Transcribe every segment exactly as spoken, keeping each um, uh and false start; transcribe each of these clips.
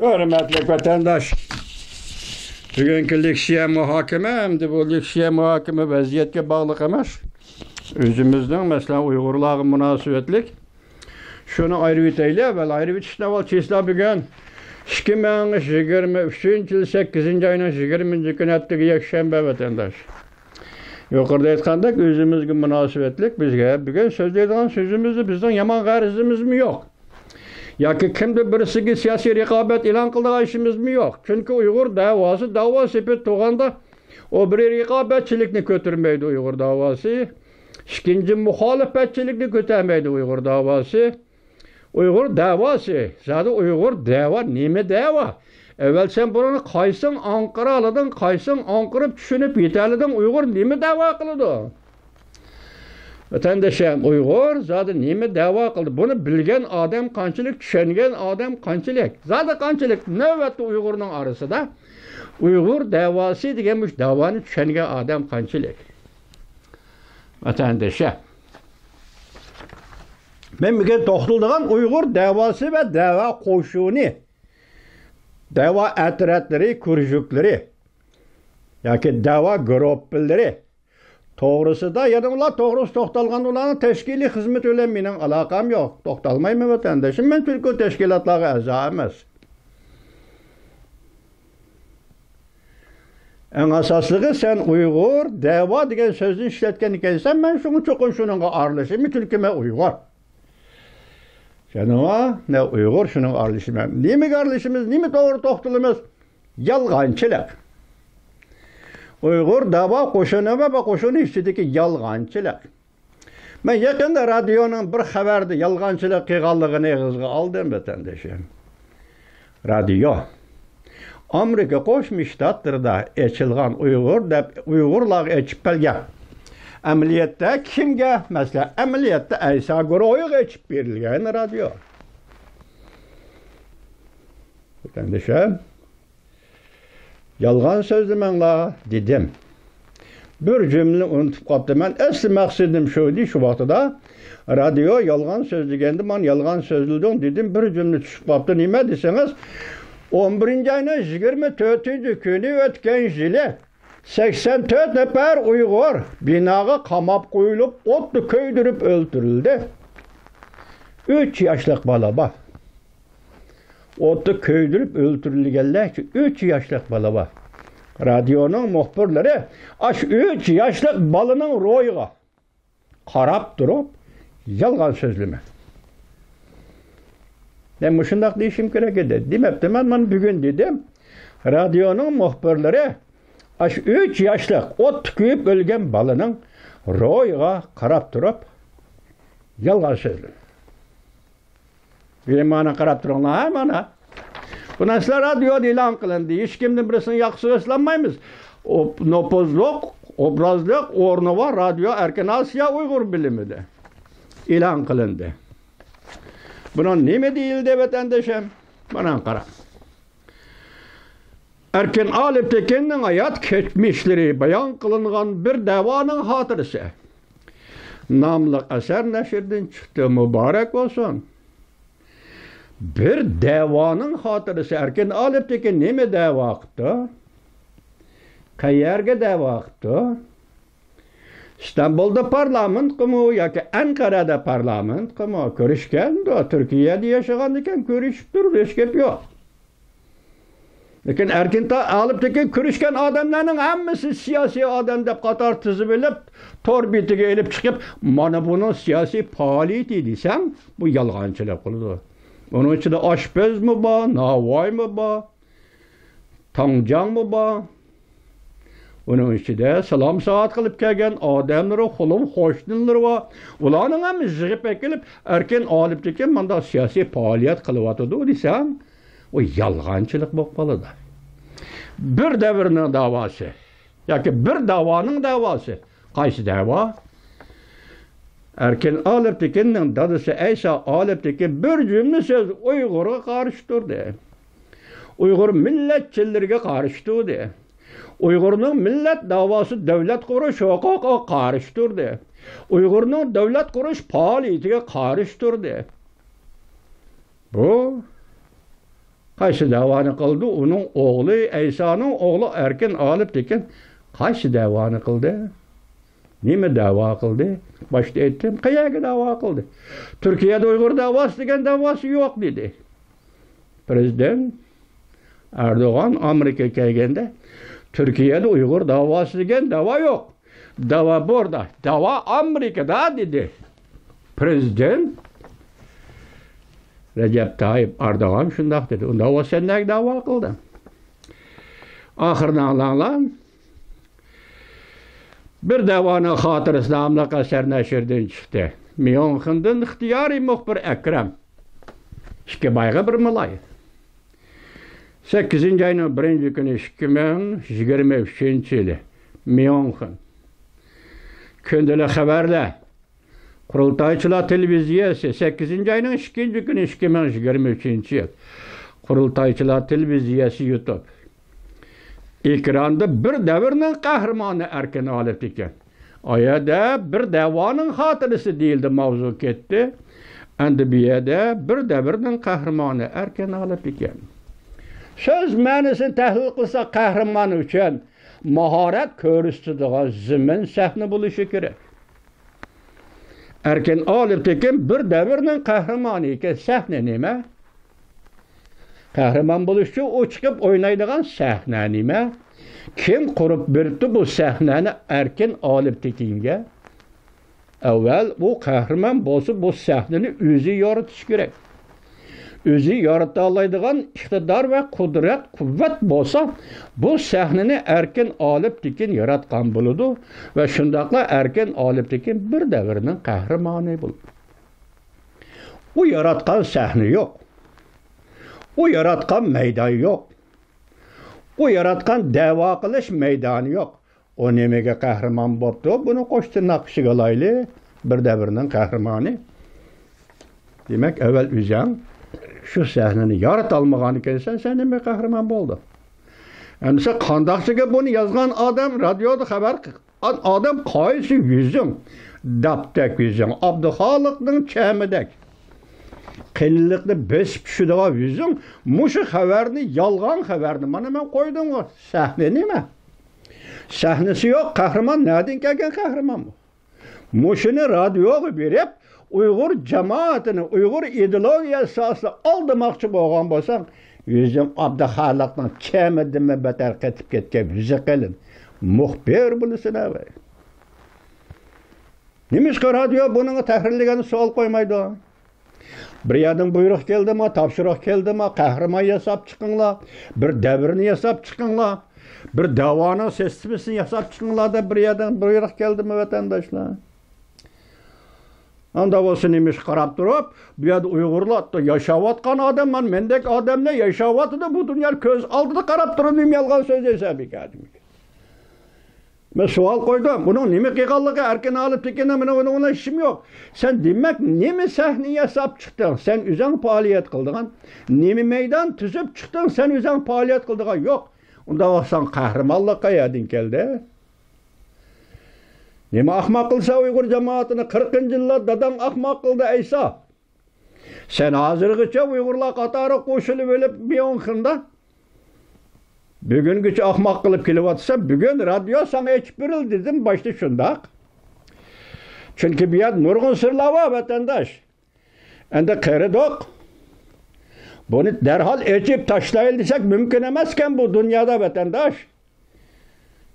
ھۆرمەتلىك ۋەتەنداش، بۈگۈنكى لېكسىيە مۇھاكىمە، ئەمدى بۇ لېكسىيە مۇھاكىمە ۋەزىيەتكە باغلىق ئەمەس. ئۆزىمىزنىڭ، مەسىلەن، ئۇيغۇرلارغا مۇناسىۋەتلىك. شۇنى ئايرىۋېتەيلى، ئەۋۋەل ئايرىۋېتىشتىن ئاۋۋال چېسلا بۈگۈن ئىككى مىڭ يىگىرمە ئۈچىنچى يىل سەككىزىنچى ئاينىڭ يىگىرمىنچى كۈنى، ئەتىگە يەكشەنبە، ۋەتەنداش. يۇقىرىدا ئېيتقاندەك، ئۆزىمىزگە مۇناسىۋەتلىك، بىزگە بۈگۈن سۆزلەيدىغان سۆزىمىزدە بىزنىڭ يامان غەرىزىمىزمۇ يوق. ياكى كىمدۇر بىرسىگە سىياسىي رىقابەت ئېلان قىلىدىغان ئىشىمىزمۇ يوق. چۈنكى ئۇيغۇر دەۋاسى دەۋا سېپىدە تۇرغاندا، ئۇ بىر رىقابەتچىلىكنى كۆتۈرمەيدۇ ئۇيغۇر دەۋاسى. ئىككىنچى، مۇخالىپەتچىلىكنى كۆتەرمەيدۇ ئۇيغۇر دەۋاسى. ئۇيغۇر دەۋاسى، زادى ئۇيغۇر دەۋا نېمە دەۋا؟ ئەۋۋەل سەن بۇنى قايسىڭ ئاڭقىرالىدىڭ، قايسىڭ ئاڭقىرىپ چۈشىنىپ يېتەلىدىڭ، ئۇيغۇر نېمە دەۋا قىلىدۇ؟ ۋەتەندىشىم، ئۇيغۇر زادى نېمە دەۋا قىلدى؟ بۇنى بىلگەن ئادەم قانچىلىك، چۈشەنگەن ئادەم قانچىلىك؟ زادى قانچىلىك؟ نۆۋەتتە ئۇيغۇرنىڭ ئارىسىدا ئۇيغۇر دەۋاسى دېگەن مۇشۇ دەۋانى چۈشەنگەن ئادەم قانچىلىك؟ ۋەتەندىشىم، مەن بۈگۈن توختىلىدىغان ئۇيغۇر دەۋاسى ۋە دەۋا قوشۇنى، دەۋا ئەترەتلىرى، كۇرژۇكلىرى ياكى دەۋا گۇرۇپپىلىرى توغرىسىدا، يەنە ئۇلار توغرىسىدا توختالغاندا، ئۇلارنىڭ تەشكىلىي خىزمىتى بىلەن مېنىڭ ئالاقەم يوق. توختالمايمەن، ۋەتەندىشىم. مەن چۈنكى ئۇ تەشكىلاتلارغا ئەزا ئەمەس. ئەڭ ئاساسلىقى، سەن ئۇيغۇر دەۋا دېگەن سۆزنى ئىشلەتكەن ئىكەنسەن، مەن شۇڭا چوقۇم شۇنىڭغا ئارىلىشىمەن، چۈنكى مەن ئۇيغۇر. شۇنىڭغا، مەن ئۇيغۇر، شۇنىڭغا ئارىلىشىمەن. نېمىگە ئارىلىشىمىز، نېمە توغرا توختىلىمىز؟ يالغانچىلىق. ئۇيغۇر دەۋا قوشۇنى ۋە بۇ قوشۇن ئىچىدىكى يالغانچىلىق. مەن يېقىندا رادىيونىڭ بىر خەۋەردە يالغانچىلىق قىلغانلىقىنى ئېغىزغا ئالدىم، ۋەتەندىشىم. رادىيو. ئامېرىكا قوشما شتاتلىرىدا ئېچىلغان، ئۇيغۇر دەپ، ئۇيغۇرلارغا ئېچىپ بەرگەن. ئەمەلىيەتتە كىمگە؟ مەسىلەن، ئەمەلىيەتتە ئەيسا گۇرۇھىغا ئېچىپ بېرىلگەن رادىيو. ۋەتەندىشىم، يالغان سۆزلىمەڭلار، دېدىم. بىر جۈملىنى ئۇنتۇپ قاپتىمەن. ئەسلى مەقسىتىم شۇ ئىدى، شۇ ۋاقتىدا رادىيو يالغان سۆزلىگەندە، مانا يالغان سۆزلىدىڭ دېدىم، بىر جۈملە چۈشۈپ قاپتۇ. نېمە دېسىڭىز، ئون بىرىنچى ئاينىڭ يىگىرمە تۆتىنچى كۈنى ئۆتكەن يىلى سەكسەن تۆت نەپەر ئۇيغۇر بىناغا قاماپ قويۇلۇپ، ئوتتا كۆيدۈرۈپ ئۆلتۈرۈلدى. ئۈچ ياشلىق بالا بار. ئوتتا كۆيدۈرۈپ ئۆلتۈرۈلگەنلەر ئۈچ ياشلىق بالا بار. رادىيونىڭ مۇخبىرلىرى ئاشۇ ئۈچ ياشلىق بالىنىڭ روھىغا قاراپ تۇرۇپ يالغان سۆزلىمە. مەن مۇشۇنداق دېيىشىم كېرەك ئىدى. دېمەپتىمەن، مانا بۈگۈن دېدىم. رادىيونىڭ مۇخبىرلىرى ئاشۇ ئۈچ ياشلىق ئوتتا كۆيۈپ ئۆلگەن بالىنىڭ روھىغا قاراپ تۇرۇپ يالغان سۆزلىمە. بىر مانا قاراپ تۇرۇڭلار، ھە، مانا. بۇ نەرسىلەر رادىيودا ئېلان قىلىندى. ھېچكىمدىن بىرسىنىڭ ياقىسىغا سىلانمايمىز. ئوپ-، نوپۇزلۇق، ئوبرازلىق ئورنى بار رادىيو ئەركىن ئاسىيا ئۇيغۇر بىلىمىدە ئېلان قىلىندى. بۇنىڭ نېمە دېيىلدى، ۋەتەندىشىم؟ مانا قاراڭ. ئەركىن ئالىپتېكىننىڭ ھايات كەچمىشلىرى بايان قىلىنغان بىر دەۋانىڭ خاتىرىسى ناملىق ئەسەر نەشردىن چىقتى. مۇبارەك بولسۇن. بىر دەۋانىڭ خاتىرىسى. ئەركىن ئالىپتېكىن نېمە دەۋا قىپتۇ؟ قەيەرگە دەۋا قىپتۇ؟ ئىستانبۇلدا پارلامېنتقىمۇ ياكى ئەنقەرەدە پارلامېنتقىمۇ كۆرۈشكەندۇ؟ تۈركىيەدە ياشىغاندىكىن كۆرۈشۈپتۇر، ھېچ گەپ يوق. لېكىن ئەركىن تا-، ئالىپتېكىن كۆرۈشكەن ئادەملەرنىڭ ھەممىسى سىياسىي ئادەم دەپ قاتار تىزىۋېلىپ، تور بېتىگە ئېلىپ چىقىپ، مانا بۇنىڭ سىياسىي پائالىيىتى دېسەڭ، بۇ يالغانچىلىق بولىدۇ. ئۇنىڭ ئىچىدە ئاشپەزمۇ بار، ناۋايمۇ بار، تاڭجاڭمۇ بار. ئۇنىڭ ئىچىدە سالام-سائەت قىلىپ كەلگەن ئادەملىرى، قولۇم قوشنىلىرى بار. ئۇلارنىڭ ھەممىسى يىغىپ ئەكېلىپ، ئەركىن ئالىپتېكىن مانداق سىياسىي پائالىيەت قىلىۋاتىدۇ دېسەڭ، ئۇ يالغانچىلىق بولۇپ قالىدۇ. بىر دەۋرنىڭ داۋاسى ياكى بىر داۋانىڭ داۋاسى. قايسى داۋا؟ ئەركىن ئالىپتېكىننىڭ دادىسى ئەيسا ئالىپتېكىن بىر جۈملە سۆز ئۇيغۇرغا قارشى تۇردى. ئۇيغۇر مىللەتچىلىرىگە قارشى تۇردى. ئۇيغۇرنىڭ مىللەت داۋاسى، دۆلەت قۇرۇش ھوقۇقىغا قارشى تۇردى. ئۇيغۇرنىڭ دۆلەت قۇرۇش پائالىيىتىگە قارشى تۇردى. بۇ قايسى دەۋانى قىلدى؟ ئۇنىڭ ئوغلى، ئەيسانىڭ ئوغلى ئەركىن ئالىپ تېكىن قايسى دەۋانى قىلدى؟ نېمە دەۋا قىلدى؟ باشتا ئېيتتىم، قەيەرگە دەۋا قىلدى؟ تۈركىيەدە ئۇيغۇر دەۋاسى دېگەن دەۋاسى يوق دېدى. پرېزىدېنت ئەردوغان ئامېرىكىغا كەلگەندە، تۈركىيەدە ئۇيغۇر دەۋاسى دېگەن دەۋا يوق. دەۋا بۇردا، دەۋا ئامېرىكىدا دېدى. پرېزىدېنت رەجەپ تايىپ ئەردوغان شۇنداق دېدى. ئۇندا ئۇ سەن نەگە دەۋا قىلدىڭ؟ ئاخىرىنى ئاڭلاڭلار. بىر دەۋانىڭ خاتىرىسى ناملىق ئەسەر نەشردىن چىقتى. ميۇنخېندىن ئىختىيارىي مۇخبىر ئەكرەم. ئىككى بايغا بىر مالاي. سەككىزىنچى ئاينىڭ بىرىنچى كۈنى، ئىككى مىڭ يىگىرمە ئۈچىنچى يىلى. ميۇنخېن. كۈندىلىك خەۋەرلەر. قۇرۇلتايچىلار تېلېۋىزىيەسى، سەككىزىنچى ئاينىڭ ئىككىنچى كۈنى، ئىككى مىڭ يىگىرمە ئۈچىنچى يىل. قۇرۇلتايچىلار تېلېۋىزىيەسى، يۇتۇب. ئېكراندا بىر دەۋرنىڭ قەھرىمانى ئەركىن ئالىپ تېكىن. ئايەدە بىر دەۋانىڭ خاتىرىسى دېيىلدى، ماۋزۇ كەتتى. ئەمدى بۇ يەردە بىر دەۋرنىڭ قەھرىمانى ئەركىن ئالىپ تېكىن. سۆز مەنىسىنى تەھلىل قىلساق، قەھرىمان ئۈچۈن ماھارەت كۆرسىتىدىغان زېمىن، سەھنە بولۇشى كېرەك. ئەركىن ئالىپ تېكىن بىر دەۋرنىڭ قەھرىمانى ئىكەن، سەھنە نېمە؟ قەھرىمان بولۇش ئۈچۈن ئۇ چىقىپ ئوينايدىغان سەھنە نېمە؟ كىم قۇرۇپ بېرىپتۇ بۇ سەھنەنى ئەركىن ئالىپ تېكىنگە؟ ئەۋۋەل ئۇ قەھرىمان بولسا، بۇ سەھنىنى ئۆزى يارىتىشى كېرەك. ئۆزى يارىتالايدىغان ئىقتىدار ۋە قۇدرەت، قۇۋۋەت بولسا، بۇ سەھنىنى ئەركىن ئالىپ تېكىن ياراتقان بولىدۇ ۋە شۇنداقلا ئەركىن ئالىپ تېكىن بىر دەۋرنىڭ قەھرىمانى بولىدۇ. ئۇ ياراتقان سەھنە يوق. ئۇ ياراتقان مەيدان يوق. ئۇ ياراتقان دەۋا قىلىش مەيدانى يوق. ئۇ نېمىگە قەھرىمان بوپتۇ؟ بۇنى قوش تىرناق ئىچىگە ئالايلى. بىر دەۋرنىڭ قەھرىمانى. دېمەك، ئەۋۋەل ئۆزۈڭ شۇ سەھنىنى يارىتالمىغان ئىكەنسەن، سەن نېمە قەھرىمان بولدۇڭ؟ ئەمدىسە قانداقچىكى بۇنى يازغان ئادەم، رادىيودا خەۋەر قىلغان ئادەم قايسى يۈزۈڭ؟ داپتەك يۈزۈڭ، ئابدۇخالىقنىڭ چەمىدەك قېلىنلىقنى بېسىپ چۈشىدىغان يۈزۈڭ، مۇشۇ خەۋەرنى، يالغان خەۋەرنى مانا مەن قويدۇمغۇ. سەھنە نېمە؟ سەھنىسى يوق قەھرىمان نەدىن كەلگەن قەھرىمان بۇ؟ مۇشۇنى رادىيوغا بېرىپ، ئۇيغۇر جامائىتىنى ئۇيغۇر ئىدېئولوگىيەسى ئاساسىدا ئالدىماقچى بولغان بولساڭ، يۈزۈڭ ئابدۇخالىقنىڭ چەمىدىنمۇ بەتەر قېتىپ كەتكەن يۈزى قېلىن مۇخبىر بولىسەن، ئەۋەي. نېمىشقا رادىيو بۇنىڭغا تەھرىرلىگەندە سوئال قويمايدۇ؟ بىر يەردىن بۇيرۇق كەلدىمۇ، تاپشۇرۇق كەلدىمۇ، قەھرىمان ياساپ چىقىڭلار، بىر دەۋرنى ياساپ چىقىڭلار، بىر دەۋانىڭ سىستېمىسىنى ياساپ چىقىڭلار دەپ بىر يەردىن بۇيرۇق كەلدىمۇ، ۋەتەنداشلار؟ ئاندا بولسا نېمىشقا قاراپ تۇرۇپ، بۇ يەردە ئۇيغۇرلار ياشاۋاتقان ئادەم، مانا مەندەك ئادەملەر ياشاۋاتىدۇ، بۇ دۇنيا كۆز ئالدىدا قاراپ تۇرۇپ نېمە يالغان سۆزلەيسەن بىكار دېمەك. مەن سوئال قويدۇم، بۇنىڭ نېمە قىلغانلىقى ئەركىن ئالىپ تېكىننىڭ، مېنىڭ ئۇنىڭ بىلەن ئىشىم يوق. سەن دېمەك نېمە سەھنە ياساپ چىقتىڭ؟ سەن ئۆزۈڭ پائالىيەت قىلىدىغان، نېمە مەيدان تۈزۈپ چىقتىڭ؟ سەن ئۆزۈڭ پائالىيەت قىلىدىغان يوق. ئۇنداق بولساڭ قەھرىمانلىق قەيەردىن كەلدى؟ نېمە ئاخماق قىلسا ئۇيغۇر جامائىتىنى، قىرىقىنچى يىللار داداڭ ئاخماق قىلدى ئەيسا. سەن ھازىرغىچە ئۇيغۇرلار قاتارىغا قوشۇلۇۋېلىپ ميۇنخېندا بۈگۈنگىچە ئاخماق قىلىپ كېلىۋاتىسەن، بۈگۈن رادىيو ساڭا ئېچىپ بېرىلدى دېدىم، باشتا شۇنداق. چۈنكى بۇ يەردە نۇرغۇن سىرلار بار، ۋەتەنداش. ئەمدى قېرىدۇق. بۇنى دەرھال ئېچىپ تاشلايلى دېسەك مۇمكىن ئەمەسكەن بۇ دۇنيادا، ۋەتەنداش.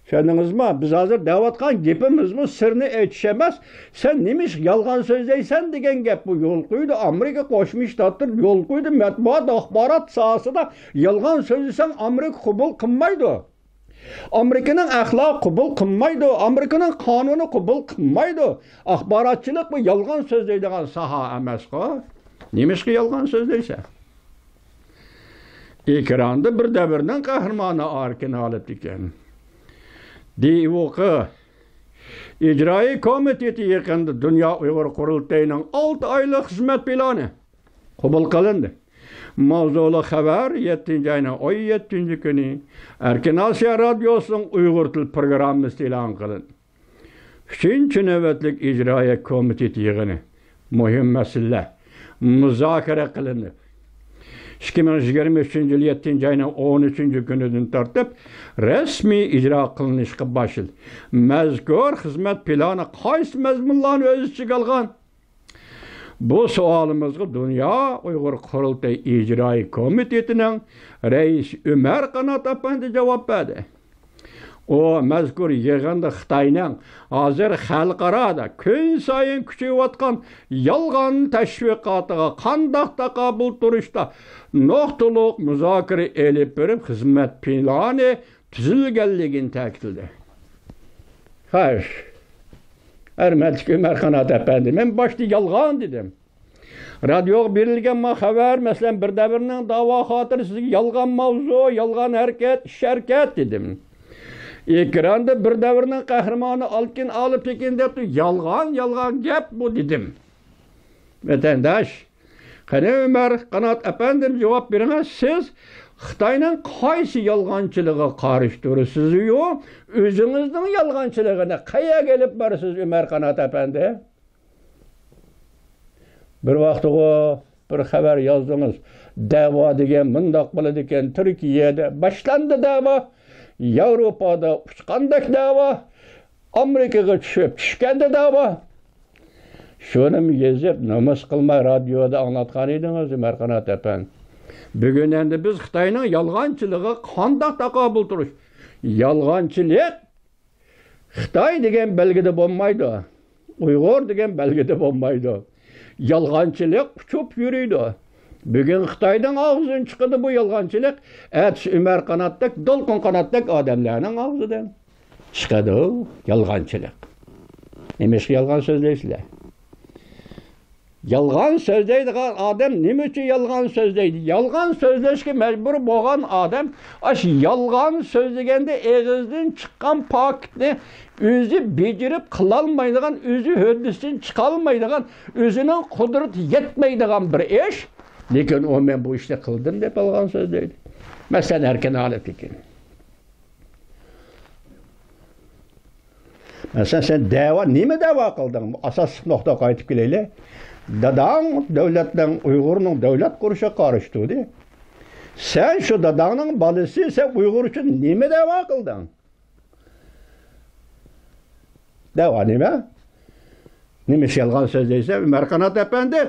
چۈشەندىڭىزمۇ؟ بىز ھازىر دەۋاتقان گېپىمىزمۇ سىرنى ئېچىش ئەمەس. سەن نېمىشقا يالغان سۆزلەيسەن دېگەن گەپ. بۇ يول قويدى، ئامېرىكا قوشما شتاتلىرى يول قويدى، مەتبۇئات، ئاخبارات ساھەسىدە يالغان سۆزلىسەڭ ئامېرىكا قوبۇل قىلمايدۇ. ئامېرىكىنىڭ ئەخلاقى قوبۇل قىلمايدۇ، ئامېرىكىنىڭ قانۇنى قوبۇل قىلمايدۇ. ئاخباراتچىلىق بۇ يالغان سۆزلەيدىغان ساھە ئەمەسقۇ. نېمىشقا يالغان سۆزلەيسەن؟ ئېكراندا بىر دەۋرنىڭ قەھرىمانى ئەركىن ئالىپ تېكىن. دىۋۇقى ئىجرائىي كومىتېتى يېقىندا دۇنيا ئۇيغۇر قۇرۇلتىيىنىڭ ئالتە ئايلىق خىزمەت پىلانى قوبۇل قىلىندى. ماۋزۇلۇق خەۋەر يەتتىنچى ئاينىڭ ئون يەتتىنچى كۈنى ئەركىن ئاسىيا رادىيوسىنىڭ ئۇيغۇر تىل پروگراممىسىدا ئېلان قىلىندى. ئۈچىنچى نۆۋەتلىك ئىجرائىيە كومىتېتى يىغىنى، مۇھىم مەسىلىلەر مۇزاكىرە قىلىنىپ، ئىككى مىڭ يىگىرمە ئۈچىنچى يىل يەتتىنچى ئاينىڭ ئون ئۈچىنچى كۈنىدىن تارتىپ رەسمىي ئىجرا قىلىنىشقا باشلىدى. مەزكۇر خىزمەت پىلانى قايسى مەزمۇنلارنى ئۆز ئىچىگە ئالغان؟ بۇ سوئالىمىزغا دۇنيا ئۇيغۇر قۇرۇلتىيى ئىجرائىي كومىتېتىنىڭ رەئىسى ئۆمەر قانات ئەپەندى جاۋاب بەردى. ئۇ مەزكۇر يىغىندا خىتاينىڭ ھازىر خەلقئارادا كۈنسايىن كۈچىيىۋاتقان يالغان تەشۋىقاتىغا قانداق تاقابىل تۇرۇشتا نۇقتىلىق مۇزاكىرە ئېلىپ بېرىپ، خىزمەت پىلانى تۈزۈلگەنلىكىنى تەكىتلىدى. خوش، ھۆرمەتلىك ئۆمەر قانات ئەپەندى، مەن باشتا يالغان دېدىم. رادىيوغا بېرىلگەن ما خەۋەر، مەسىلەن، بىر دەۋرنىڭ داۋا خاتىرىسىدىكى يالغان ماۋزۇ، يالغان ھەرىكەت، ئىش ھەرىكەت دېدىم. ئېكراندا بىر دەۋرنىڭ قەھرىمانى ئالكىن ئالىپتېكىن دەپتۇ، يالغان، يالغان گەپ بۇ دېدىم. ۋەتەنداش، قېنى ئۆمەر قانات ئەپەندىم، جاۋاب بېرىڭە، سىز خىتاينىڭ قايسى يالغانچىلىقىغا قارشى تۇرىسىزيۇ؟ ئۆزىڭىزنىڭ يالغانچىلىقىنى قەيەرگە ئېلىپ بارىسىز، ئۆمەر قانات ئەپەندى؟ بىر ۋاقتىغۇ بىر خەۋەر يازدىڭىز. دەۋا دېگەن مۇنداق بولىدىكەن، تۈركىيەدە باشلاندى دەۋا، ياۋروپادا ئۇچقاندەك دەۋا، ئامېرىكىغا چۈشۈپ چۈشكەندە دەۋا. شۇنىمۇ يېزىپ، نومۇس قىلماي رادىيودا ئاڭلاتقان ئىدىڭىز، ئۆمەر قانات ئەپەندى. بۈگۈن ئەمدى بىز خىتاينىڭ يالغانچىلىقىغا قانداق تاقابىل تۇرۇش؟ يالغانچىلىق خىتاي دېگەن بەلگىدە بولمايدۇ. ئۇيغۇر دېگەن بەلگىدە بولمايدۇ. يالغانچىلىق ئۇچۇپ يۈرىدۇ. بۈگۈن خىتاينىڭ ئاغزىدىن چىقىدۇ بۇ يالغانچىلىق، ئەتىسى ئۆمەر قاناتتەك، دولقۇن قاناتتەك ئادەملەرنىڭ ئاغزىدىن چىقىدۇ يالغانچىلىق. نېمىشقا يالغان سۆزلەيسىلەر؟ يالغان سۆزلەيدىغان ئادەم نېمە ئۈچۈن يالغان سۆزلەيدۇ؟ يالغان سۆزلەشكە مەجبۇر بولغان ئادەم ئاشۇ يالغان سۆزلىگەندە ئېغىزدىن چىققان پاكىتنى ئۆزى بېجىرىپ قىلالمايدىغان، ئۆزى ھۆددىسىدىن چىقالمايدىغان، ئۆزىنىڭ قۇدرىتى يەتمەيدىغان بىر ئىش. لېكىن ئۇ مەن بۇ ئىشنى قىلدىم دەپ يالغان سۆزلەيدۇ. مەسىلەن، ئەركىن ئالىپتېكىن. مەسىلەن، سەن دەۋا، نېمە دەۋا قىلدىڭ؟ ئاساسلىق نۇقتىغا قايتىپ كېلەيلى. داداڭ دۆلەتنىڭ، ئۇيغۇرنىڭ دۆلەت قۇرۇشىغا قارشى تۇردى. سەن شۇ داداڭنىڭ بالىسى، سەن ئۇيغۇر ئۈچۈن نېمە دەۋا قىلدىڭ؟ دەۋا نېمە؟ نېمىشقا يالغان سۆزلەيسەن، ئۆمەر قانات ئەپەندى؟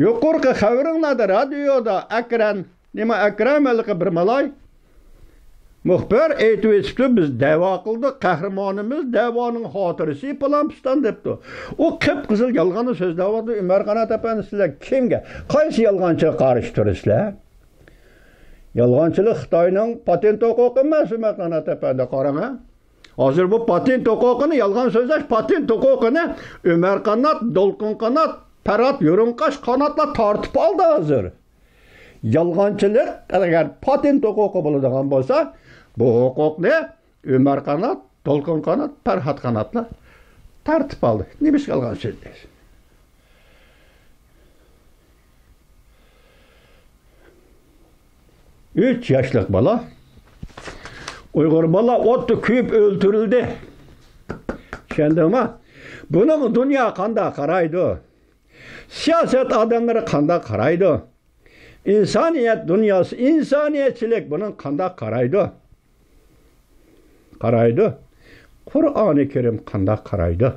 يۇقىرىقى خەۋىرىڭلاردا، رادىيودا ئەكرەم، نېمە ئەكرەم ھېلىقى بىر مالاي مۇخبىر ئېيتىۋېتىپتۇ، بىز دەۋا قىلدۇق، قەھرىمانىمىز دەۋانىڭ خاتىرىسى پالان پىستان دەپتۇ. ئۇ قىپقىزىل يالغاننى سۆزلەۋاتىدۇ. ئۆمەر قانات ئەپەندى، سىلەر كىمگە، قايسى يالغانچىغا قارشى تۇرىسىلەر؟ يالغانچىلىق خىتاينىڭ پاتېنت ھوقۇقى ئەمەس، ئۆمەر قانات ئەپەندى، قاراڭ ھە. ھازىر بۇ پاتېنت ھوقۇقىنى، يالغان سۆزلەش پاتېنت ھوقۇقىنى ئۆمەر قانات، دولقۇن قانات، پەرھات يۇرۇڭقاش قاناتلار تارتىپ ئالدى ھازىر. يالغانچىلىق ئەگەر پاتېنت ھوقۇقى بولىدىغان بولسا، بۇ ھوقۇقنى ئۆمەر قانات، دولقۇن قانات، پەرھات قاناتلار تارتىپ ئالدى. نېمىشقا يالغان سۆزلەيسىز؟ ئۈچ ياشلىق بالا، ئۇيغۇر بالا ئوتتا كۆيۈپ ئۆلتۈرۈلدى. چۈشەندىڭمۇ؟ بۇنىڭغا دۇنيا قانداق قارايدۇ؟ سىياسەت ئادەملىرى قانداق قارايدۇ؟ ئىنسانىيەت دۇنياسى، ئىنسانىيەتچىلىك بۇنىڭغا قانداق قارايدۇ؟ قارايدۇ. قۇرئانى كەرىم قانداق قارايدۇ؟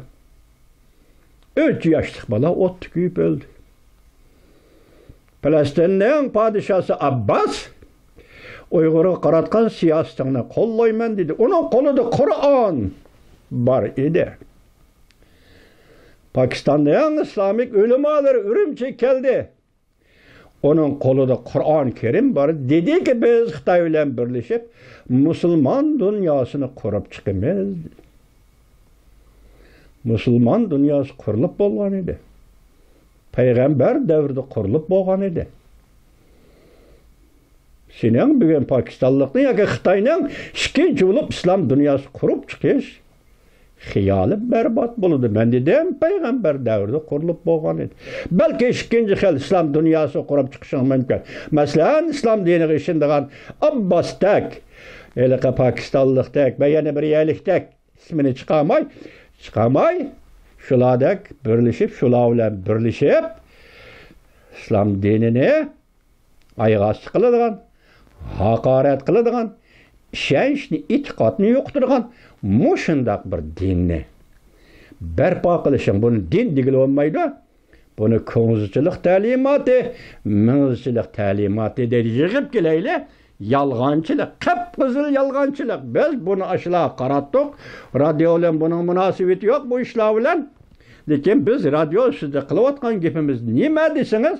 ئۈچ ياشلىق بالا ئوتتا كۆيۈپ ئۆلدى. پەلەستىننىڭ پادىشاسى ئابباس، ئۇيغۇرغا قاراتقان سىياسىتىڭنى قوللايمەن دېدى. ئۇنىڭ قولىدا قۇرئان بار ئىدى. پاكىستاننىڭ ئىسلامىك ئۆلىمالىرى ئۈرۈمچىگە كەلدى. ئۇنىڭ قولىدا قۇرئان كەرىم بار. دېدىكى، بىز خىتاي بىلەن بىرلىشىپ، مۇسۇلمان دۇنياسىنى قۇرۇپ چىقىمىز. مۇسۇلمان دۇنياسى قۇرۇلۇپ بولغان ئىدى. پەيغەمبەر دەۋرىدە قۇرۇلۇپ بولغان ئىدى. سېنىڭ بۈگۈن پاكىستانلىقنىڭ ياكى خىتاينىڭ ئىككىنچى بولۇپ ئىسلام دۇنياسى قۇرۇپ چىقىش خىيالى بەربات بولىدۇ. مەن دېدىم، پەيغەمبەر دەۋرىدە قۇرۇلۇپ بولغان ئىدى. بەلكى ئىككىنچى خىل ئىسلام دۇنياسى قۇرۇپ چىقىشىڭ مۇمكىن. مەسىلەن، ئىسلام دىنىغا ئىشىنىدىغان ئابباستەك، ھېلىقى پاكىستانلىقتەك ۋە يەنە بىر يەرلىكتەك ئىسمىنى چىقارماي، چىقارماي، شۇلاردەك بىرلىشىپ، شۇلار بىلەن بىرلىشىپ، ئىسلام دىنىنى ئايىغى ئاستى قىلىدىغان، ھاقارەت قىلىدىغان، ئىشەنچنى، ئېتىقادنى يوقىتىدىغان مۇشۇنداق بىر دىننى بەرپا قىلىشىڭ، بۇنى دىن دېگىلى بولمايدۇ. بۇنى كۇڭزىچىلىق تەلىماتى، مىڭزىچىلىق تەلىماتى دەيدۇ. يىغىپ كېلەيلى. يالغانچىلىق، قىپقىزىل يالغانچىلىق. بىز بۇنى ئاشۇلارغا قاراتتۇق. رادىيو بىلەن بۇنىڭ مۇناسىۋىتى يوق بۇ ئىشلار بىلەن. لېكىن بىز رادىيو ئۈستىدە قىلىۋاتقان گېپىمىز نېمە دېسىڭىز،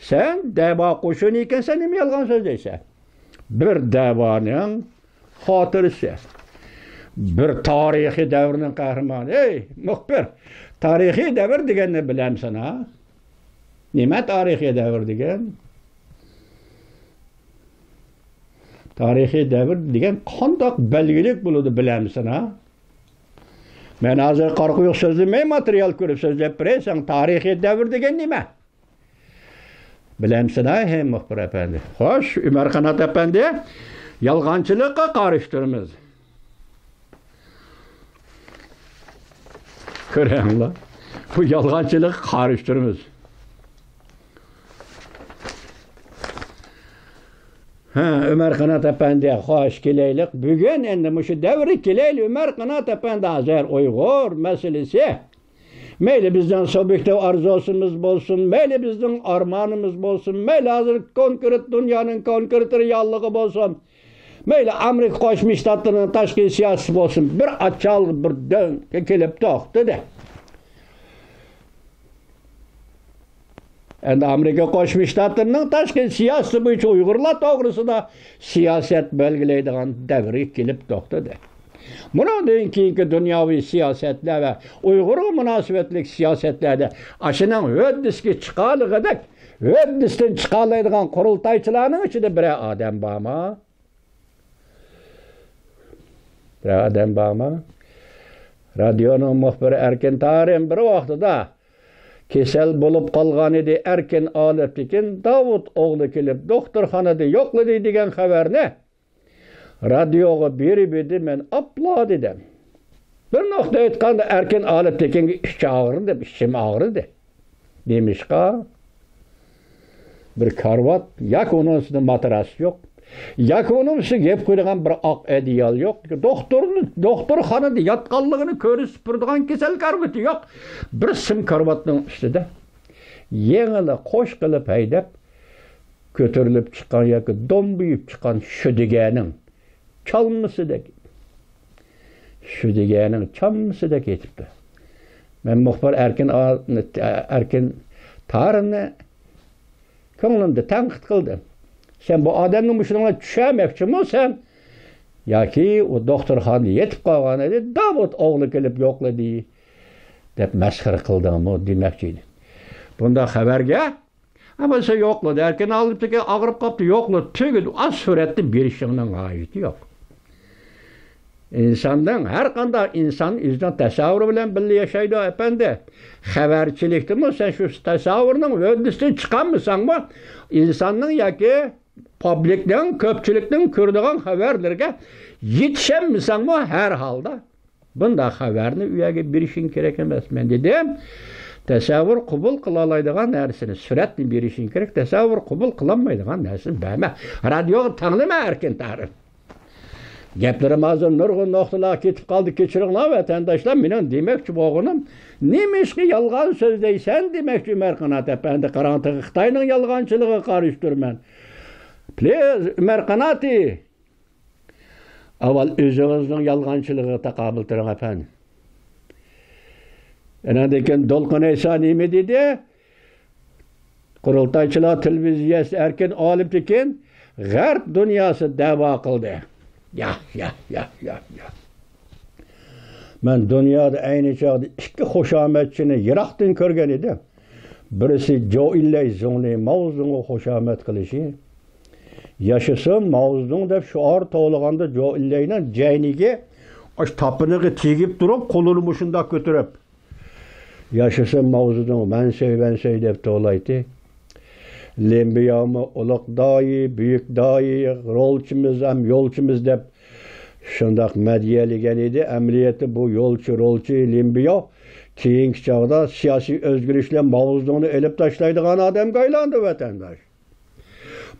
سەن دەۋا قوشۇنى ئىكەنسەن، نېمە يالغان سۆزلەيسەن؟ بىر دەۋانىڭ خاتىرىسى. بىر تارىخىي دەۋرنىڭ قەھرىمانى. ئەي، مۇخبىر، تارىخىي دەۋر دېگەننى بىلەمسەن ھە؟ نېمە تارىخىي دەۋر دېگەن؟ تارىخىي دەۋر دېگەن قانداق بەلگىلىك بولىدۇ، بىلەمسەن ھە؟ مەن ھازىر قارا قويۇق سۆزلىمەي، ماتېرىيال كۆرۈپ سۆزلەپ بېرەي. سەن تارىخىي دەۋر دېگەن نېمە؟ بىلەمسىلەر، ھەي مۇخبىر ئەپەندى. خوش، ئۆمەر قانات ئەپەندى، يالغانچىلىققا قارشى تۇرىمىز. كۆرەڭلار، بۇ يالغانچىلىققا قارشى تۇرىمىز. ھە، ئۆمەر قانات ئەپەندى، خوش، كېلەيلىك. بۈگۈن ئەمدى مۇشۇ دەۋرگە كېلەيلى، ئۆمەر قانات ئەپەندى، ھازىر ئۇيغۇر مەسىلىسى. مەيلى بىزنىڭ سۇبيېكتىپ ئارزۇسىمىز بولسۇن، مەيلى بىزنىڭ ئارمانىمىز بولسۇن، مەيلى ھازىر كونكرېت دۇنيانىڭ كونكرېت رېئاللىقى بولسۇن، مەيلى ئامېرىكا قوشما شتاتلىرىنىڭ تاشقى سىياسىتى بولسۇن، بىر ئاچال بىر دۆڭگە كېلىپ توختىدى. ئەمدى ئامېرىكا قوشما شتاتلىرىنىڭ تاشقى سىياسىتى بويىچە ئۇيغۇرلار توغرىسىدا سىياسەت بەلگىلەيدىغان دەۋرگە كېلىپ توختىدى. بۇنىڭدىن كېيىنكى دۇنياۋى سىياسەتلەر ۋە ئۇيغۇرغا مۇناسىۋەتلىك سىياسەتلەردە ئاشۇنىڭ ھۆددىسىگە چىقالىغۇدەك، ھۆددىسىدىن چىقالايدىغان قۇرۇلتايچىلارنىڭ ئىچىدە بىرەر ئادەم بارمۇ؟ بىرەر ئادەم بارمۇ؟ رادىيونىڭ مۇخبىرى ئەركىن تارىم بىر ۋاقتىدا كېسەل بولۇپ قالغانىدى ئەركىن ئالىپتېكىن، داۋۇت ئوغلى كېلىپ دوختۇرخانىدا يوقلىدى دېگەن خەۋەرنى رادىيوغا بېرىپ ئىدى، مەن ئاپلا دېدىم. بىر نۇقتا ئېيتقاندا، ئەركىن ئالىپتېكىنگە ئىچى ئاغرىدى، ئىچىم ئاغرىدى. نېمىشقا؟ بىر كارىۋات ياكى ئۇنىڭ ئۈستىدە ماتراس يوق. ياكى ئۇنىڭ ئۈستىگە يېپىپ قويىدىغان بىر ئاق ئەدىيال يوق. دوختۇرنى، دوختۇرخانىدا ياتقانلىقىنى كۆرسىتىپ تۇرىدىغان كېسەل كارىۋىتى يوق. بىر سىم كارىۋاتنىڭ ئۈستىدە يېڭىلا قوش قىلىپ ھەيدەپ، كۆتۈرۈلۈپ چىققان ياكى دومبىيىپ چىققان شۆدىگەنىڭ چالمىسىدەك، شۆدىگەنىڭ چالمىسىدەك يېتىپتۇ. مەن مۇخبىر ئەركىن ئا-، ئەركىن تارىمنى كۆڭلۈمدە تەنقىد قىلدىم. سەن بۇ ئادەمنى مۇشۇنىڭغا چۈشەرمەكچىمۇ سەن؟ ياكى ئۇ دوختۇرخانىدا يېتىپ قالغان ئىدى، داۋۇت ئوغلى كېلىپ يوقلىدى، دەپ مەسخىرە قىلدىڭمۇ دېمەكچى ئىدى. بۇنداق خەۋەرگە، ئەمەسە يوقلىدى، ئەركىن ئالىپتىكى ئاغرىپ قاپتۇ، يوقلىدى، تۈگىدى. ئاز سۈرەتنى بېرىشىڭنىڭ ھاجىتى يوق. ئىنساننىڭ، ھەر قانداق ئىنسان ئۆزىنىڭ تەسەۋۋۇرى بىلەن بىللە ياشايدۇ، ئەپەندى. خەۋەرچىلىكتىمۇ سەن شۇ تەسەۋۋۇرنىڭ ھۆددىسىدىن چىقالمىساڭمۇ، ئىنساننىڭ ياكى پابلىكنىڭ، كۆپچىلىكنىڭ كۆرىدىغان خەۋەرلىرىگە يېتىشەلمىسەڭمۇ، ھەر ھالدا بۇنداق خەۋەرنى ئۇ يەرگە بېرىشىڭ كېرەك ئەمەس، مەن دېدىم. تەسەۋۋۇر قوبۇل قىلالايدىغان نەرسىنى، سۈرەتنى بېرىشىڭ كېرەك، تەسەۋۋۇر قوبۇل قىلالمايدىغان نەرسىنى بەرمە. رادىيوغا تەڭلىمە ئەركىن تارىم. گەپلىرىم ھازىر نۇرغۇن نۇقتىلارغا كېتىپ قالدى، كېچىرىڭلار ۋەتەنداشلار. مېنىڭ دېمەكچى بولغىنىم، نېمىشقا يالغان سۆزلەيسەن دېمەكچى ئۆمەر قانات ئەپەندى. قاراڭ، تېخى خىتاينىڭ يالغانچىلىقىغا قارشى تۇرىمەن. پلىز، ئۆمەر قاناتى. ئاۋۋال ئۆزىڭىزنىڭ يالغانچىلىقىغا تاقابىل تۇرۇڭ، ئەپەندى. ئاناندىن كېيىن دولقۇن ئەيسا نېمە دېدى؟ قۇرۇلتايچىلار تېلېۋىزىيەسى ئەركىن ئالىپتىكىن غەرب دۇنياسى دەۋا قىلدى. ياق، ياق، ياق، ياق، ياق. مەن دۇنيادا ئەينى چاغدا ئىككى خۇشامەتچىنى يىراقتىن كۆرگەن ئىدىم. بىرسى جوئىنلەي زۇڭنى ماۋزېدۇڭغا خۇشامەت قىلىشى، ياشىسۇن ماۋزېدۇڭ دەپ شوئار توۋلىغاندا، جوئىنلەينىڭ جەينىگى ئاشۇ تاپىنىغا تېگىپ تۇرۇپ، قولىنى مۇشۇنداق كۆتۈرۈپ، ياشىسۇن ماۋزېدۇڭ، ۋەنسەي، ۋەنسەي دەپ توۋلايتتى. لىن بىياۋمۇ ئۇلۇغ داھىي، بۈيۈك داھىي، رولچىمىز ھەم يولچىمىز دەپ شۇنداق مەدھىيەلىگەن ئىدى. ئەمەلىيەتتە بۇ يولچى، رولچى لىن بىياۋ كېيىنكى چاغدا سىياسىي ئۆزگىرىشلەر ماۋزېدۇڭنى ئېلىپ تاشلايدىغان ئادەمگە ئايلاندى، ۋەتەنداش.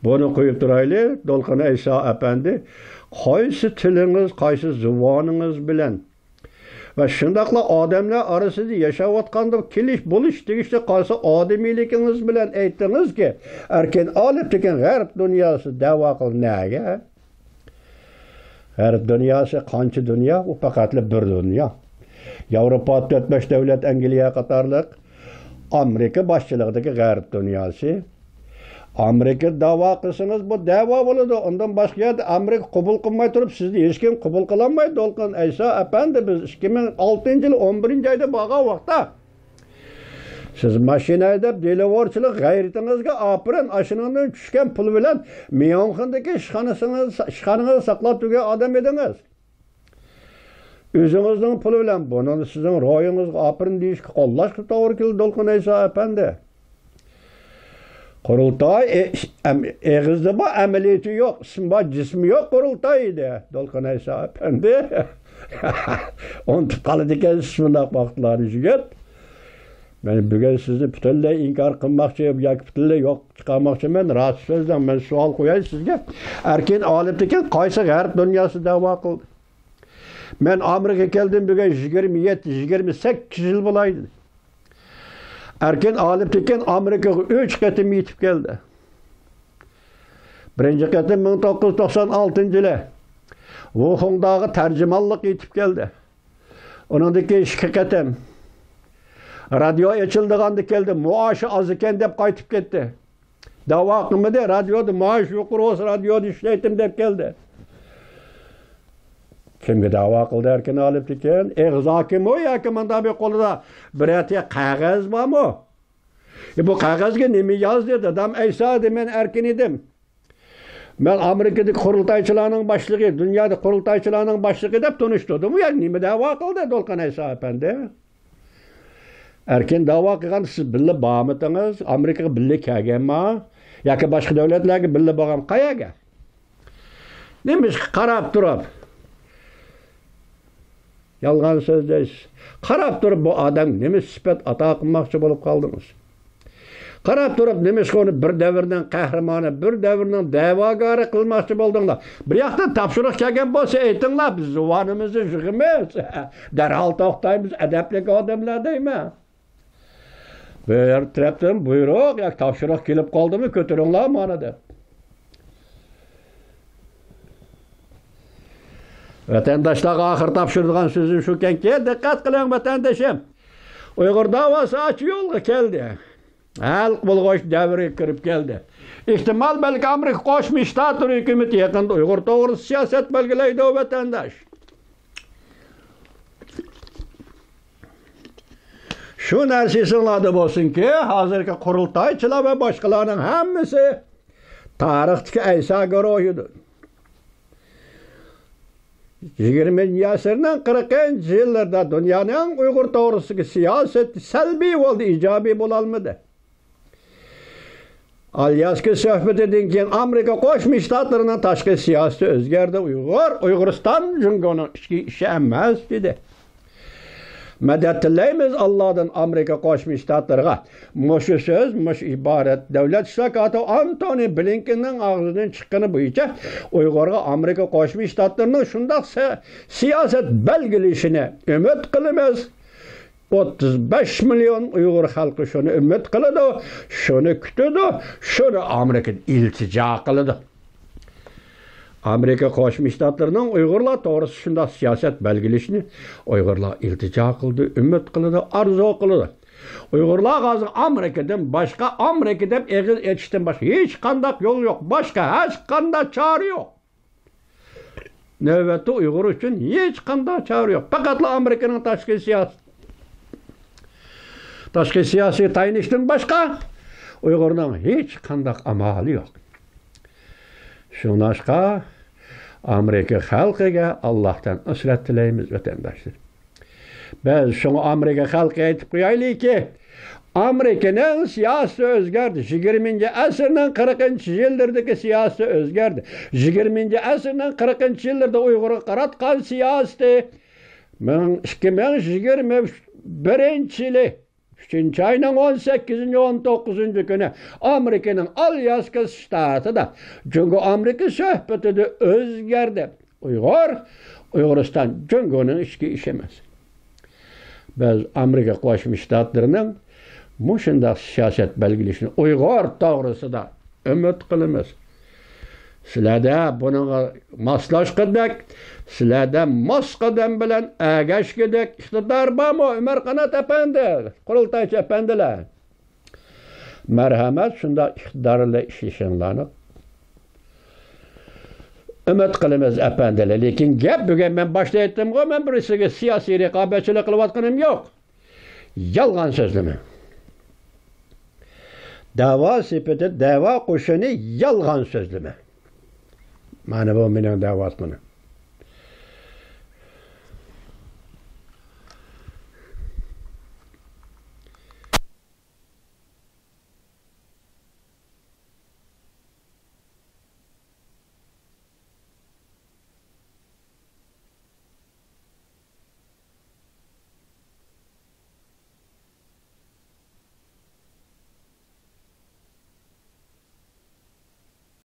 بۇنى قويۇپ تۇرايلى، دولقۇن ئەيسا ئەپەندى، قايسى تىلىڭىز، قايسى زۇۋانىڭىز بىلەن ۋە شۇنداقلا ئادەملەر ئارىسىدا ياشاۋاتقاندا كېلىش، بولۇش تېگىشلىك قايسى ئادىمىيلىكىڭىز بىلەن ئېيتتىڭىزكى، ئەركىن ئالىپ تېكىن غەرب دۇنياسى دەۋا قىل نەگە؟ غەرب دۇنياسى قانچە دۇنيا؟ ئۇ پەقەتلا بىر دۇنيا. ياۋروپا تۆت بەش دۆلەت، ئەنگلىيە قاتارلىق، ئامېرىكا باشچىلىقىدىكى غەرب دۇنياسى. ئامېرىكا دەۋا قىلسىڭىز، بۇ دەۋا بولىدۇ. ئۇندىن باشقا يەردە ئامېرىكا قوبۇل قىلماي تۇرۇپ، سىزنى ھېچكىم قوبۇل قىلالمايدۇ، دولقۇن ئەيسا ئەپەندى. بىز ئىككى مىڭ ئالتىنچى يىل ئون بىرىنچى ئايدا بارغان ۋاقىتتا، سىز ماشىنا ھەيدەپ، دېلىۋارچىلىق غەيرىتىڭىزگە ئاپىرىن، ئاشۇنىڭدىن چۈشكەن پۇل بىلەن ميۇنخېندىكى ئىشخانىسىڭىز، ئىشخانىڭىزنى ساقلاپ تۇرغان ئادەم ئىدىڭىز. ئۆزىڭىزنىڭ پۇلى بىلەن بۇنى سىزنىڭ روھىڭىزغا ئاپىرىن دېيىشكە، قوللاشقا توغرا كېلىدۇ، دولقۇن ئەيسا ئەپەندى. قۇرۇلتاي، ئې-، ئەم-، ئېغىزدا بار، ئەمەلىيىتى يوق، ئىسمى بار، جىسمى يوق قۇرۇلتاي ئىدى، دولقۇن ئەيسا ئەپەندى. ئۇنتۇپ قالىدىكەنسىز مۇنداق ۋاقىتلارنى، يىگىت. مەن بۈگۈن سىزنى پۈتۈنلەي ئىنكار قىلماقچى ياكى پۈتۈنلەي يوق چىقارماقچى ئەمەس. راست سۆزلەڭ، مەن سوئال قوياي سىزگە. ئەركىن ئالىپ تېكىن قايسى غەرب دۇنياسى دەۋا قىلدى؟ مەن ئامېرىكىغا كەلدىم، بۈگۈن يىگىرمە يەتتە، يىگىرمە سەككىز يىل بولاي دېدى. ئەركىن ئالىپ تېكىن ئامېرىكىغا ئۈچ قېتىم يېتىپ كەلدى. بىرىنچى قېتىم مىڭ توققۇز يۈز توقسان ئالتىنچى يىلى ۋۇخۇڭداغا تەرجىمانلىق يېتىپ كەلدى. ئۇنىڭدىن كېيىن ئىككى قېتىم رادىيو ئېچىلىدىغاندا كەلدى، مائاشى ئاز ئىكەن دەپ قايتىپ كەتتى. دەۋا قىلمىدى، رادىيودا مائاش يۇقىرى بولسا رادىيودا ئىشلەيتتىم دەپ كەلدى. كىمگە دەۋا قىلدى ئەركىن ئالىپ تېكىن؟ ئېغىز ھاكىممۇ ياكى مۇندا بىر قولىدا بىرەر قەغەز بارمۇ؟ ئە، بۇ قەغەزگە نېمە يازدى؟ دادام ئەيسا ئىدى، مەن ئەركىن ئىدىم. مەن ئامېرىكىدىكى قۇرۇلتايچىلارنىڭ باشلىقى، دۇنيادا قۇرۇلتايچىلارنىڭ باشلىقى دەپ تونۇشتۇردىمۇ ياكى نېمە دەۋا قىلدى دولقۇن ئەيسا ئەپەندى؟ ئەركىن دەۋا قىلغاندا سىز بىللە بارمىدىڭىز؟ ئامېرىكىغا بىللە كەلگەنما؟ ياكى باشقا دۆلەتلەرگە بىللە بارغان؟ قەيەرگە؟ نېمىشقا قاراپ تۇرۇپ، يالغان سۆزلەيسىز؟ قاراپ تۇرۇپ بۇ ئادەمگە نېمە سۈپەت ئاتا قىلماقچى بولۇپ قالدىڭىز؟ قاراپ تۇرۇپ نېمىشقا ئۇنى بىر دەۋرنىڭ قەھرىمانى، بىر دەۋرنىڭ دەۋاگارى قىلماقچى بولدۇڭلار؟ بىر ياقتىن تاپشۇرۇق كەلگەن بولسا ئېيتىڭلار، بىز زۇۋانىمىزنى يىغىمىز، دەرھال توختايمىز، ئەدەپلىك ئادەملەر دەيمەن. بىر تەرەپتىن بۇيرۇق ياكى تاپشۇرۇق كېلىپ قالدىمۇ، كۆتۈرۈڭلار مانا دەپ. ۋەتەنداشلارغا ئاخىر تاپشۇرىدىغان سۆزۈم شۇكەنكى، دىققەت قىلىڭ ۋەتەندىشىم. ئۇيغۇر داۋاسى ئاچ يولغا كەلدى. ھەل بولغۇچ دەۋرگە كىرىپ كەلدى. ئېھتىمال، بەلكى ئامېرىكا قوشما شتاتلىرى ھۆكۈمىتى يېقىندا ئۇيغۇر توغرىسىدا سىياسەت بەلگىلەيدۇ، ۋەتەنداش. شۇ نەرسە ئېسىڭلاردا بولسۇنكى، ھازىرقى قۇرۇلتايچىلار ۋە باشقىلارنىڭ ھەممىسى تارىختىكى ئەيسا گۇرۇھىدۇر. يىگىرمىنچى ئەسىرنىڭ قىرىقىنچى يىللىرىدا دۇنيانىڭ ئۇيغۇر توغرىسىدىكى سىياسىتى سەلبىي بولدى، ئىجابىي بولالمىدى. ئالياسكا سۆھبىتىدىن كېيىن ئامېرىكا قوشما شتاتلىرىنىڭ تاشقى سىياسىتى ئۆزگەردى. ئۇيغۇر، ئۇيغۇرىستان جۇڭگونىڭ ئىچكى ئىشى ئەمەس، دېدى. مەدەت تىلەيمىز ئاللادىن، ئامېرىكا قوشما شتاتلىرىغا. مۇشۇ سۆز، مۇشۇ ئىبارەت دۆلەت ئىشلار كاتىپى ئانتونى بلىنكېننىڭ ئاغزىدىن چىققىنى بويىچە ئۇيغۇرغا ئامېرىكا قوشما شتاتلىرىنىڭ شۇنداق سە-، سىياسەت بەلگىلىشىنى ئۈمىد قىلىمىز. ئوتتۇز بەش مىليون ئۇيغۇر خەلقى شۇنى ئۈمىد قىلىدۇ، شۇنى كۈتىدۇ، شۇنى ئامېرىكىدىن ئىلتىجا قىلىدۇ. ئامېرىكا قوشما شتاتلىرىنىڭ ئۇيغۇرلار توغرىسىدا شۇنداق سىياسەت بەلگىلىشىنى ئۇيغۇرلار ئىلتىجا قىلىدۇ، ئۈمىد قىلىدۇ، ئارزۇ قىلىدۇ. ئۇيغۇرلارغا ھازىر ئامېرىكىدىن باشقا، ئامېرىكا دەپ ئېغىز ئېچىشتىن باشقا ھېچقانداق يول يوق، باشقا ھېچقانداق چارە يوق. نۆۋەتتە ئۇيغۇر ئۈچۈن ھېچقانداق چارە يوق. پەقەتلا ئامېرىكىنىڭ تاشقى سىياسىتى، تاشقى سىياسىي تايىنىشتىن باشقا ئۇيغۇرنىڭ ھېچقانداق ئامالى يوق. شۇڭلاشقا ئامېرىكا خەلقىگە ئاللاھتىن نۇسرەت تىلەيمىز، ۋەتەنداشلار. بىز شۇڭا ئامېرىكا خەلقىگە ئېيتىپ قويايلىكى، ئامېرىكىنىڭ سىياسىتى ئۆزگەردى. يىگىرمىنچى ئەسىرنىڭ قىرىقىنچى يىللىرىدىكى سىياسىتى ئۆزگەردى. يىگىرمىنچى ئەسىرنىڭ قىرىقىنچى يىللىرىدا ئۇيغۇرغا قاراتقان سىياسىتى مىڭ، ئىككى مىڭ يىگىرمە بىرىنچى يىلى ئۈچىنچى ئاينىڭ ئون سەككىزىنچى، ئون توققۇزىنچى كۈنى ئامېرىكىنىڭ ئالياسكا شتاتىدا جۇڭگو ئامېرىكا سۆھبىتىدە ئۆزگەردى. ئۇيغۇر، ئۇيغۇرىستان جۇڭگونىڭ ئىچكى ئىشى ئەمەس. بىز ئامېرىكا قوشما شتاتلىرىنىڭ مۇشۇنداق سىياسەت بەلگىلىشىنى ئۇيغۇر توغرىسىدا ئۈمىد قىلىمىز. سىلەردە بۇنىڭغا ماسلاشقۇدەك، سىلەردە ماس قەدەم بىلەن ئەگەشكۈدەك ئىقتىدار بارمۇ، ئۆمەر قانات ئەپەندى، قۇرۇلتايچى ئەپەندىلەر؟ مەرھەمەت، شۇنداق ئىقتىدار بىلەن ئىشلىشىڭلارنى ئۈمىد قىلىمىز، ئەپەندىلەر. لېكىن گەپ بۈگۈن مەن باشتا ئېيتتىمغۇ، مەن بىرسىگە سىياسىي رىقابەتچىلىك قىلىۋاتقىنىم يوق. يالغان سۆزلىمە. دەۋا سېپىدە دەۋا قوشۇنى يالغان سۆزلىمە. مانا بۇ مېنىڭ دەۋاتقىنىم.